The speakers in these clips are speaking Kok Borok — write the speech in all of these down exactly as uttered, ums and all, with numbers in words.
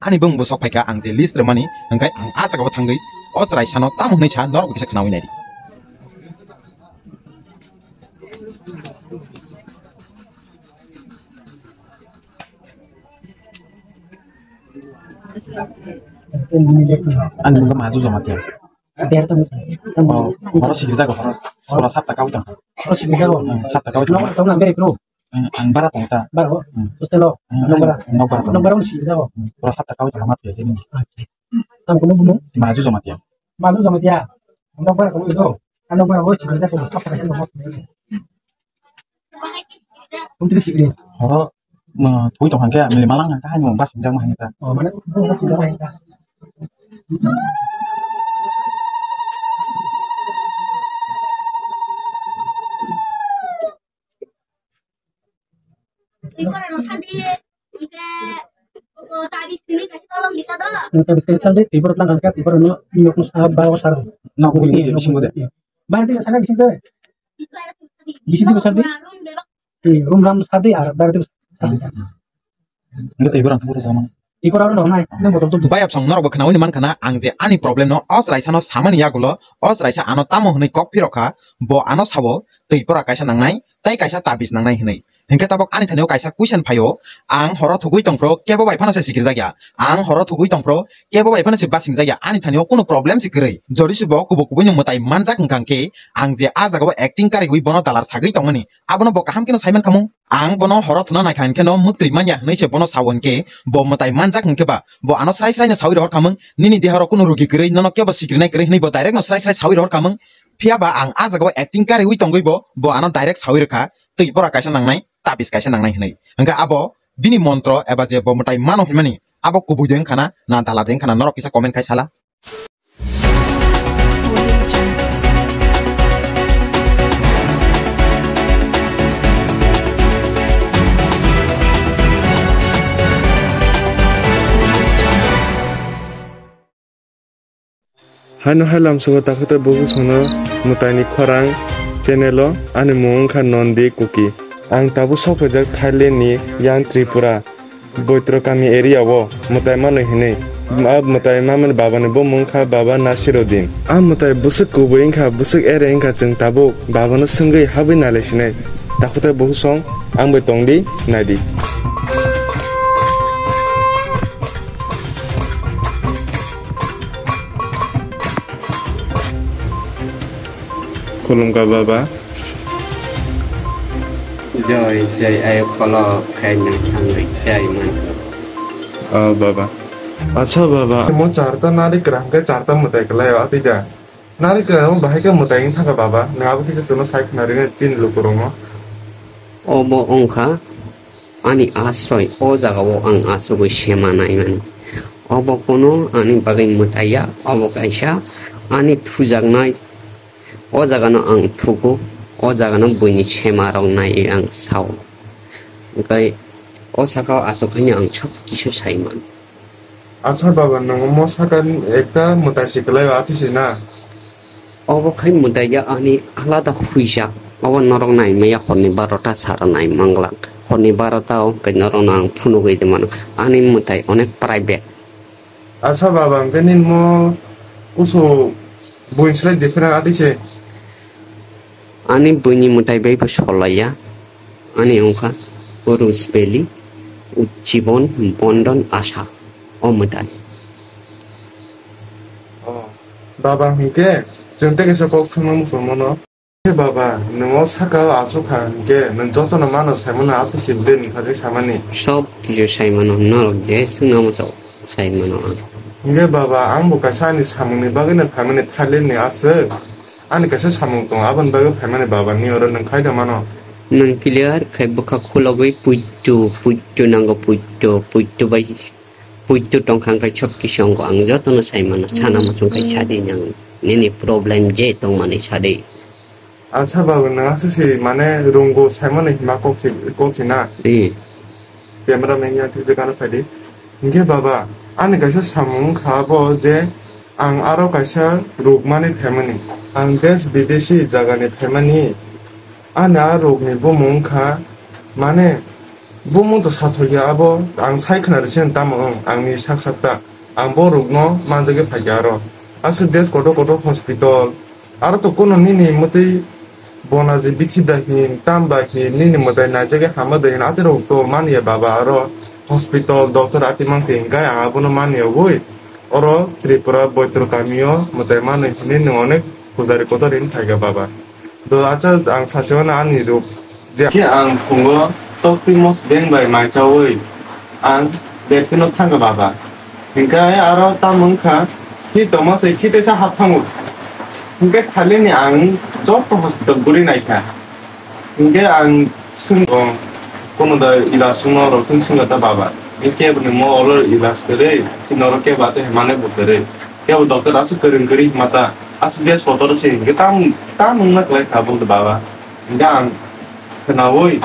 ani bwng bwswk phaikha, ang je list rwmani, hwnkhe ang ah jagao thangwi o chwraisano tamo hwnwi sa norok kisa khnawi naidi. Ani bwngkha Maju Jamatia. Oh, horo sikirjago, horo, horo sapta kawi tong. Horo sikirjago. Hmm, sapta kawi tong. Nokbar tong na beri pro. Hmm, ang bara tong ta. Bara ho? Hmm. Hostel o? Hmm, nokbar. Nokbar tong. Nokbar o sikirjago. Hmm, horo sapta kawi tong, mat ya, ini. Acha. Tam kono bumo? Maju Jamatia. Maju Jamatia. Nokbar ko do. Nokbar o sikirjago. Horo, ma, thui tong hangke, mili malang hangke, haino bas singjak ma hangke ta. Oh, mane, bas singjak ma hangke ta. Tibor tlang hangke, tibor no, nok no sa, ba, o sar. Nok bini, bini, bisingo de. Bar di sana bisingo de. Bisi di besar di. Eh, room ram sadi ar bar di sadi. Nda tei borang tubura sama. Ikor aro dong nai, nang botol tu. Bayap song norok bo khnawi ni mankha na, ang je ani problem no o chwraisa no samani yagulo, o chwraisa ano tamo hwnwi kok phirokha, bo ano sabo twi pora kaisa nangnai, tei kaisa tabis nangnai hwnwi. Hinkhe tabok ani thani o kaisa question phaio, ang horo thugwi tongphro kebo bai phano se sikirjak ya. Ang horo thugwi tongphro kebo bai phano se basingjak ya, ani thani o kunu problem se kwrwi. Jodi se bo kubo kubui no mwtai manjak hwnkha khe, ang je a jaga o acting karigwi bono dalar sagwi tongmani, abono bo kaham kheno saiman khamung. Ang bono horo thuna naikha hinkhe no mwktwi manya hwnwi se bono sao hinkhe bo mwtai manjak hinkhe ba bo ano srai srai no sawi rohor khamung, nini deha ro kunu rugi kwrwi, nono kebo sikrinai kwrwi hwnwi bo direct no srai srai sawi rohor khamung. Phiya ba ang a jaga o acting karigwi tongwi bo bo ano direct sawi rwkha, twi pora kaisa nangnai, tabis kaisa nangnai hwnwi. Hinkhe abo bini montro eba je bo mwtai mano hinmani abo kubui de wngkha na, na dalar de wngkha na, norok kisa comment khai sala. Haino hai lamsogo takhwte bubusono mwtaini khorang channel o ani mung wngkha Nondi Kuki. Ang tabuk sokphaijak Thailand ni Yang Tripura. Boitro kami area o mwtai manwi hinwi. A mwtai mamani babani bumung wngkha Baba Nasiruddin. A mwtai bwswk kubui wngkha, bwswk ere wngkha, chwng tabuk babano swngwi habwi nailaisinai. Takhwtai buhusong ang bai tongdi, naidi. Khulumkha Baba. Joi, joi, ayo kolok khai nang thangwi chai man. Oh, Baba. Acha, Baba. Mo charta nari kwrang khe charta mwtai kwlai o, atwi da. Nari kwrang bahai khe mwtai wng thangkha, Baba. Nwng abo kisa chwngno sai khna ringwi chini lukurokno. Obo wngkha ani asroi, o jagao ang asugwi sema naimani. Obo kuno ani bagwi mwtai ya, obo kaisa ani thujaknai. O jagano ang thugo, o jagano buini sema rok naiwi ang sao. Hwnkhe o sakao achukhaino ang sob kisu sai mano. Acha baba, nwng omo saka ekta mwtai si kwlai o, atwi si na? Obo khai mwtai ya ani alada huijak. Obo norok nai maya horni barota sara nai manglak. Horni barota o hwnkhe norokno ang phunugwi tongmano. Ani mwtai onek private. Acha baba, hwnkhe nini mo kusu buini slai different atwi se? Ani buini mwtai bai bo solaiya. Ani wngkha Rose Valley, Ujjibon, Bondon, Asha. O mwtai. Oh, baba, hwnkhe chwng tei kaisa kok swngna muchungmano. He baba, nwng o saka o achuk kha hinkhe nwng jotono mano, saimano, aphi si bwlwi nwng thajak samani. Sob kisu saimano, norok je swngna muchung saimano ang. Hinkhe baba, ang bo kaisa ani samungni bagwino phaimani Thailand ni aswk. Ani kaisa samung tongo, aboni bagwi phaimani baba, ni oro nwng khai da mano. Nwng clear khai bwkha khulogwi puitu, puitu nango, puitu, puitu bai, puitu tongkha khai sob kisu wngo, ang jotono saimano, sana muchung khai sadi nang, nini problem je tongmani sadi. Acha baba, nwng aswk si mane rungo saimano hima kok si, kok si na? Hmm. Camera man ya thwijak ano phaidi. Hinkhe baba, ani kaisa samung wngkha bo je ang aro kaisa rukmani phaimani. Ang desh bidesi jagani phaimani. Ani a rukni bumung wngkha mane Bumung to sathokya abo, ang sai khna rwse tamo wng, angni sak sakta, ang borokno manjagwi phaikha aro. Aswk des kotor kotor hospital, aro to kuno nini mwtwi bona je bithi da hin, tam ba hin, nini mwtai naijagwi hama da hin, aterok to manya baba aro hospital, doctor ati mangsi hinkai ang abono manya oi. Oro Tripura Boitro kamio mwtai manwi hinwi nwng onek pujari kotor rin phaikha baba. Do acha ang sachi mano ani ruk. Je khe ang phungo toktwi mosdeng bai mai chaui ang betino thangkha baba. Hinkhe aro tamo wngkha khi tongma se khi teisa hap thango. Hinkhe khalini ang joto hospital guri naikha. Hinkhe ang swng kono da ila swngno rok hin swngkha ta baba. Hinkhe bini mo olo ila swkhe chini oro kebo ate hemane bo kwrwi. Kebo doctor aswk kwrwng kwrwi hima ta. Aswk des kotor se hinkhe tam, tam wngna kwlai kha bo baba. Hinkhe ang khnaui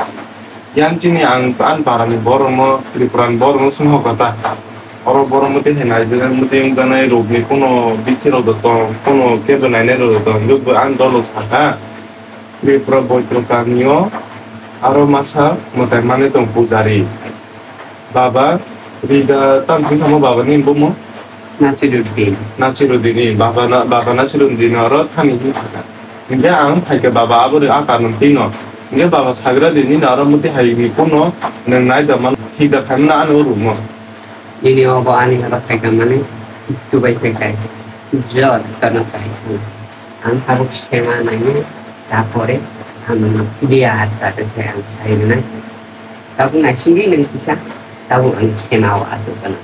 yang chini ang, ang parani borokno, Tripurani borokno swngkha ta. Oro borok mwtwi hai naijak, mwtwi wngjaknai rokni kuno bithi rok tong, kuno kebo nainai rok tong, hinkhe bo ang dolo sakha. Tripura Boitro kamio aro masa mwtai manwi tong pujari. Baba, Rida tam sing tamo baba ni bumo? Nasiruddin. Nasiruddin ni, baba na, baba Nasiruddin oro thani hin saka. Hinkhe ang phaikhe baba abo ni aka nung tino. Hinkhe baba sagra dini na aro muti hai ni kuno nung nai da man thik da khan na ano rumo. Nini obo ani oro phaikha mani chubai phaikha. Jor kana chai. Ang tabuk sema nai. Tapore ang dia hatta te ang sai nai. Tabuk nai singgi nang kisa. Tabuk ang sema o asuk kana.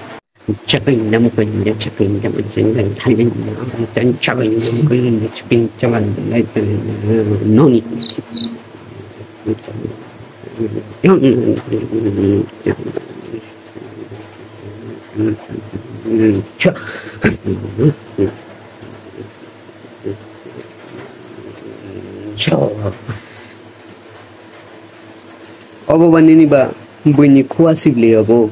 Chakring dam ko yinda chakring dam ko yinda thanin dam ko yinda chakring dam ko yinda chakring chaman dam ko yinda noni. Obo ba nini ba buini khua sibli obo.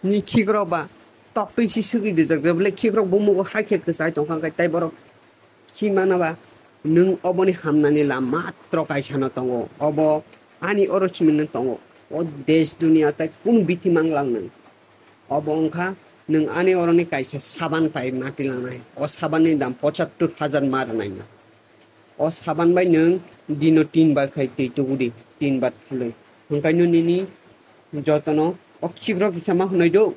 Ni khikrok ba toktwi si swgwi rijak je bwle khikrok bumugo hakhe kwchai tongkha khe tei borok khi mana ba nwng oboni hamnani lam matro kaisano tongo. Obo ani oro simino tongo. O desh duniya tai kunu bithi manglang nwng. Obo wngkha nwng ani oroni kaisa saban pai mati langnai. O sabanni dam pochattor hajar ma rwnai nwng. O saban bai nwng dino tin bar khai twi tubudi, tin bar phulwi. Hwnkhai no nini jotono o khikrok kisa ma hwnwi do,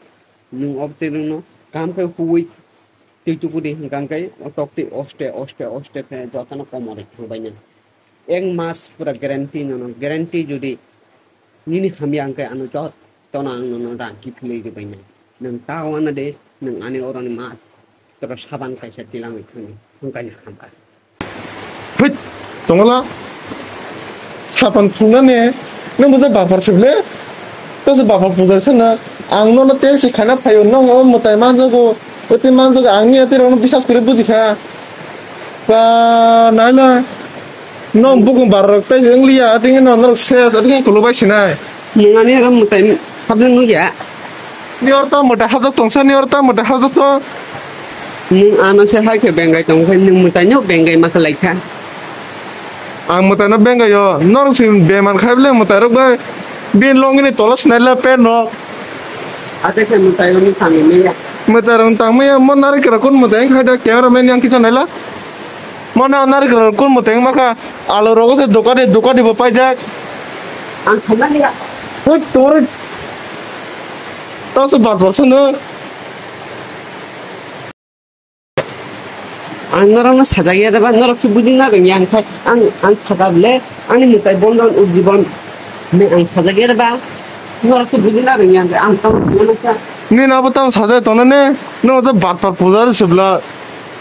nwng o bwtwi rokno kaham khe huwi twi tubudi, hwnkhai o toktwi oste, oste, oste khe jotono komorwi thangbai nwng. Ek mas pura guarantee nono, guarantee jodi nini hamya hwnkhe ano jotono ang nono rang kiphilwi rwbai nai. Nwng ta wana de, nwng ani oroni ma toro saban kaisa tilangwi thangdi, hwnkhai no hamkha. Hei, tongla. Sapan phungnani, nang bwsa bafar sible? Tase bafar puja sana. Ang nono tei si khana phaio, nang o mwtai manjago, o tei manjago, ang ni ati rokno bisas kore bujikha. Ba, naila. Nang bukung barok tei jeng liya, ati ngi nang norok ses, ati ngi kulubai sinai. Nung ani oro mwtai hapjak nukya. Ni oro ta mwtai hapjak tongsa, ni oro ta mwtai hapjak tong. Nung ano se hai khe bengai tong khe, nung mwtai no bengai ma khlai kha. Ang mwtai no bengai o, norok si bemar khai bele mwtai rok bai. Bin long ni tola sinai la pen rok. Ate khe mwtai rok ni tangwi maya. Mwtai rok tang maya, mo nari kra kun mwtai khai da camera man yang kicha naila. Mo na nari kra kun mwtai ma kha. Alo rogo se dokani, dokani bo paijak. Ang thangna liya. Hoi, tore. Tase bar bar sano. Ang norokno sajagya deba, norok se bujina rwngya, ang khai, ang, ang saja bole, ani mwtai bondon ujibon, ne ang sajagya deba, norok se bujina rwngya, ang tamo bujina sa. Nini abo tamo sajai tongo ne, no je bat pat puja se bla.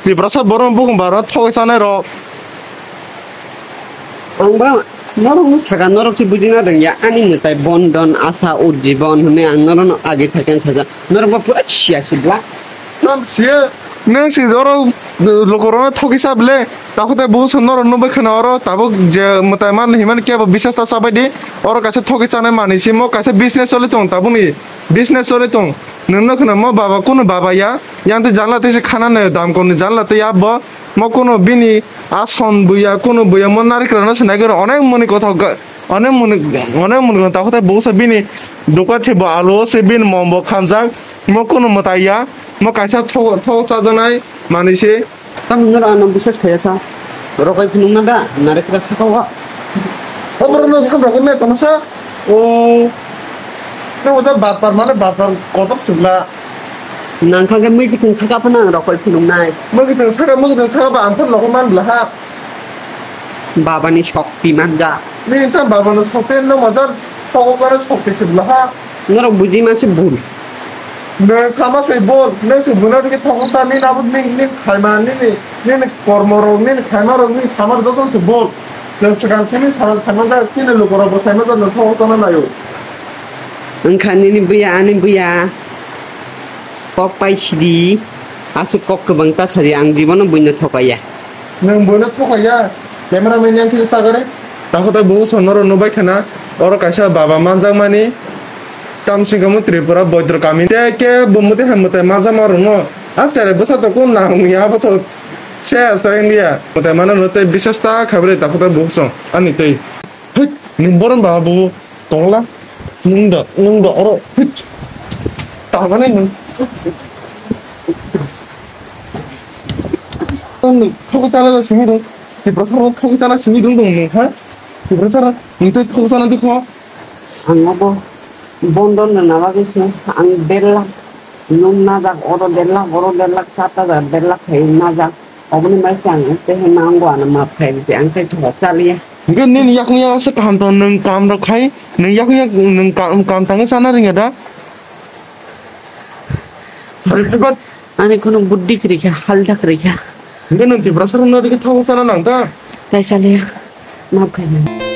Tiprasa borok bukung bara thogwi chanai rok. Ang ba norok no saka, norok se bujina rwngya, ani mwtai bondon asa ujibon hwnwi ang norok no age thaikan saja, norok ba pura siya si bla. Tam siya, nang si oro lokorok no thogwi cha bwle, takhuk tai busa norok nugwi khna oro tabuk je mwtai man himani kebo bisas ta chabai di, oro kaisa thogwi chanai manwi si mo kaisa business choli tong tabukni business choli tong, nwng no khna mo baba kunu baba ya, yang twi janla twi se khana nai damkol ni janla twi ya bo. Mo kuno bini ason buya, kuno buya mo narikra no sinai goro onek moni kothok ga-, One mun, one mun gano takhuk tai busa bini duka thibo alu se bini mombo khamjak, mo kunu mwtai ya, mo kaisa thok, thok chajaknai manwi se. Tamo hwnwi ano bisas khaiya sa. Rokoi phunukna da, narekra saka wa. O borok no sam rokoi me tono sa. O. Te oja batpar mane batpar kotor sibla. Nang kha khe mui kiting saka phano ang rokoi phunuknai. Mui kiting saka, mui kiting saka ba ang phano rokoi man bla ha. Babani shokti manja. Nini ta babano shokti no majar, tokok jana shokti sibla ha. Norok buji ma se bul. Nwng sama se bul, nwng se buna digi tokok sa nini abo nini, nini khaima nini, nini kormo rok, nini khaima rok, nini sama rok joto se bul. Nwng swkang simi sama, sama ja, chini luku rok bo sama ja nwng tokok sana naio. Wngkha nini buya, ani buya. Kok pai sidi, aswk kok kwbang ta sadi, ang jibono buino thokaiya. Nwng buino thokaiya? Camera man yang kisa sagare. Takhuk tai buhuk song norok nubai khana, oro kaisa baba manjakmani, tamsing kamo Tripura Boidro kami. Te ke bo mwtai hai mwtai manjakma rokno, a cherai bwsa to kun nang ya bo to se asta India. Mwtai mano no tei bisas ta khabre takhuk tai buhuk song ani tei. Hei, nwng borom baba bo. Tongla, nwng da, nwng da, oro, hit. Tamani nwng. Nwng thokwi chana da simi rung. Tiprasa rok thokwi chana simi rung tong nwng, ha? Tiprasa rok, nwng tei thokwi chana dikho. Ang abo bondo nana bagwi se, ang der lakh loan najak, oro der lakh, oro der lakh, sat hajar der lakh khai najak. Oboni bai se ang tei hwnma ang bo ano maaf khai ridi, ang tei thok chaliya. Hwnkhe nini yakung yak se kaham tong, nwng kam rok khai, nwng yakung yak nwng kam, kam tangwi chana rwngya da? Ani kheno buddhi kwrwi kha, halda kwrwi kha. Hwnkhe nwng Tiprasa rwngna rwgwi thok chana nang da? Tai chaliya, maaf khai nang.